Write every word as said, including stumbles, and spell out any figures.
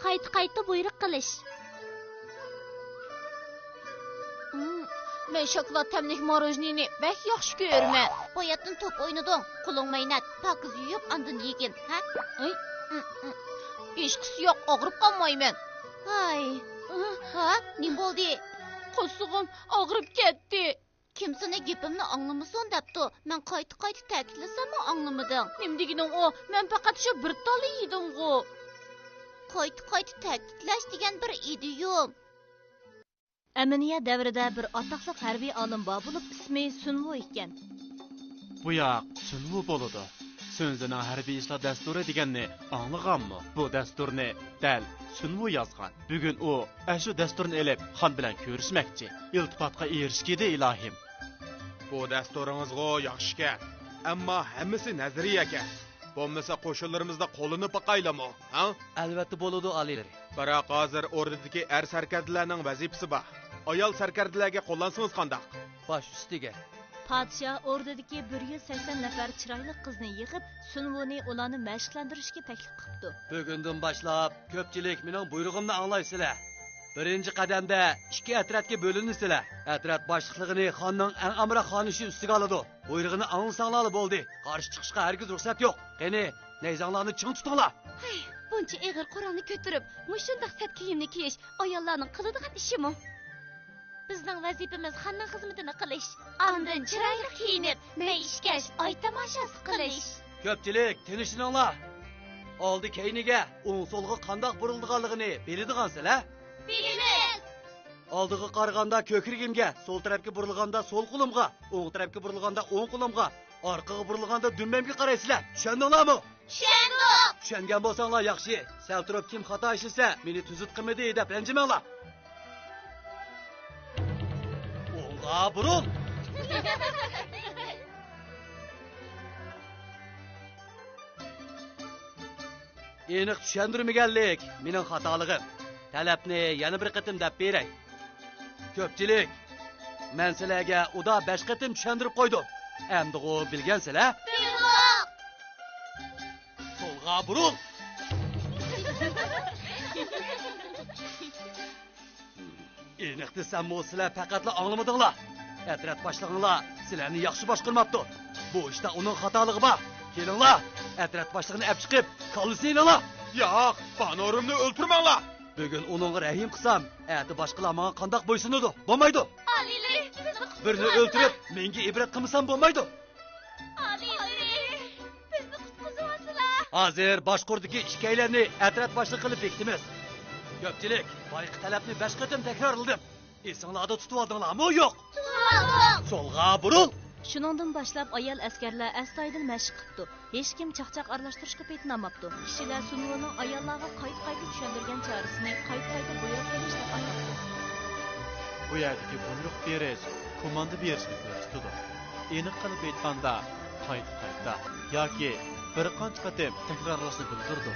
قايتا-قايتا بۇيرۇق قىلىش. مم، مەن شاكىلات تەملىك ماروژنىنى بەك ياخشى كۆرىمەن. باياتتىن توپ ئوينىدىڭ، قولۇڭ مەينەت، پاكىز يۇيۇپ ئاندىن يېگىن، ھە؟ ئەي، ئىم، ئىم. ھېچقىسى يوق، ئاغرىپ قالمايمەن. ھاي. ھا، نېمە بولدى؟ قورسىقىم ئاغرىپ كەتتى. كىم سېنى گېپىمنى ئاڭلىمىسۇن دەپتۇ؟ مەن قايتا-قايتا تەكىتلىسەممۇ ئاڭلىمىدىڭ. نېمە دېگىنىڭ ئۇ؟ مەن پەقەت شۇ بىر تاللا يېدىمغۇ. قايتا-قايتا تەكىتلەش دېگەن بىر ئىدىيوم. ئەمىنىيە دەۋرىدە بىر ئاتاقلىق ھەربىي ئالىم بار بولۇپ، ئىسمى سۈنۋۇ ئىكەن. بۇ ياق سۈنۋۇ بولىدۇ. سۈنزىنىڭ ھەربىي ئىشلار دەستۇرى دېگەننى ئاڭلىغانمۇ؟ بۇ دەستۇرنى دەل سۈنۋۇ يازغان. بۈگۈن ئۇ ئەشۇ دەستۇرنى ئېلىپ، خان بىلەن كۆرۈشمەكچى. ئىلتىپاتقا ئېرىشكىدى، ئىلاھىم. بۇ دەستۇرىڭىزغۇ ياخشىكەن، ئەمما ھەممىسى نەزەرىيەكەن. بولمىسا قوشۇنلىرىمىزنى قوللىنىپ باقايلىمۇ، ھە؟ ئەلۋەتتە بولىدۇ، ئالىيلىرى. بىراق ھازىر ئوردىدىكى ئەر سەركەردىلەرنىڭ ۋەزىپىسى بار. ئايال سەركەردىلەرگە قوللانسىڭىز قانداق؟ باش ئۈستىگە. پادىشاھ ئوردىدىكى بىر يۈز سەكسەن نەپەر چىرايلىق قىزنى يىغىپ، سۈنۋۇنى ئۇلارنى مەشىقلەندۈرۈشكە تەكلىپ قىپتۇ. بۈگۈندىن باشلاپ كۆپچىلىك مېنىڭ بۇيرۇغۇمنى ئاڭلايسىلەر. بىرىنچى قەدەمدە ئىككى ئەترەتكە بۆلۈنىسىلەر. ئەترەت باشلىقلىقىنى خاننىڭ ئەڭ ئامراق خانىشى ئۈستىگە ئالىدۇ. بۇيرۇقىنى ئاڭلىساڭلارلا بولدى. قارشى چىقىشقا ھەرگىز رۇخسەت يوق. قېنى، نەيزەڭلارنى چىڭ تۇتۇڭلار. ھەي، بۇنچە ئېغىر قورالنى كۆتۈرۈپ، مۇشۇنداق سەت كىيىمنى كىيىش ئاياللارنىڭ قىلىدىغان ئىشىمۇ؟ بىزنىڭ ۋەزىپىمىز خاننىڭ خىزمىتىنى قىلىش. ئاندىن چىرايلىق كىيىنىپ، مەي ئىچكەچ ئاي تاماشاسى قىلىش. كۆپچىلىك، تىنچلىنىڭلار. ئالدى كەينىگە، ئوڭ سولغا قانداق بۇرۇلىدىغانلىقىنى بىلىدىغانسىلەر؟ بىلىمىز. ئالدىغا قارىغاندا كۆكرىكىمگە، سول تەرەپكە بۇرۇلغاندا سول قولۇمغا، ئوڭ تەرەپكە بۇرۇلغاندا ئوڭ قولۇمغا، ئارقىغا بۇرۇلغاندا دۈمبەمگە قارايسىلەر. چۈشەندىڭلارمۇ؟ چۈشەندۇق. چۈشەنگەن بولساڭلار ياخشى. سەل تۇرۇپ كىم خاتا ئىشلىسە، مېنى تۈزۈت قىلمىدى دەپ رەنجىمەڭلار. ئوڭغا بۇرۇل! ئېنىق چۈشەندۈرمىگەنلىك مېنىڭ خاتالىقىم. تەلەپنى يەنە بىر قېتىم دەپ بېرەي. كۆپچىلىك، مەن سىلەرگە ئۇدا بەش قېتىم چۈشەندۈرۈپ قويدۇم. ئەمدىغۇ بىلگەنسىلەر؟ بىلدۇق. سولغا بۇرۇل! ئېنىق دېسەممۇ، سىلەر پەقەتلا ئاڭلىمىدىڭلار. ئەترەت باشلىقىڭلار سىلەرنى ياخشى باشقۇرماپتۇ. بۇ ئىشتا ئۇنىڭ خاتالىقى بار. كېلىڭلار، ئەترەت باشلىقىنى ئەپ چىقىپ، كاللىسىنى ئېلىڭلار. ياق، بانورۇمنى ئۆلتۈرمەڭلار. بۈگۈن ئۇنىڭغا رەھىم قىلسام، ئەتە باشقىلار ماڭا قانداق بويسۇنىدۇ؟ بولمايدۇ. ئالىيلىرى، بىزنى قۇتقۇزۇۋالسىلا. بىرنى ئۆلتۈرۈپ، مېڭىگە ئىبرەت قىلمىسام بولمايدۇ. ئالىيلىرى، بىزنى قۇتقۇزۇۋالسىلا. ھازىر باشقۇردىكى ئىككىيلەننى ئەترەت باشلىقى قىلىپ بېكىتىمىز. كۆپچىلىك، بايىقى تەلەپنى بەش قېتىم تەكرارلىدىم. ئېسىڭلاردا تۇتۇۋالدىڭلارمۇ يوق؟ تۇتۇۋالدۇق. سولغا بۇرۇل! شۇنىڭدىن باشلاپ ئايال ئەسكەرلەر ئەستايىدىل مەشىق قىپتۇ. ھېچكىم چاقچاق ئارىلاشتۇرۇشقا پېتىنالماپتۇ. كىشىلەر سۇنۋۇنىڭ ئاياللارغا قايتا-قايتا چۈشەندۈرگەن چارىسىنى قايتا-قايتا بۇيرۇق بېرىش دەپ ئاتاپتۇ. بۇ يەردىكى بۇيرۇق بېرىش كوماندا بېرىشنى كۆرسىتىدۇ. ئېنىق قىلىپ ئېيتقاندا، قايتا-قايتا ياكى بىر قانچە قېتىم تەكرارلاشنى بىلدۈرىدۇ.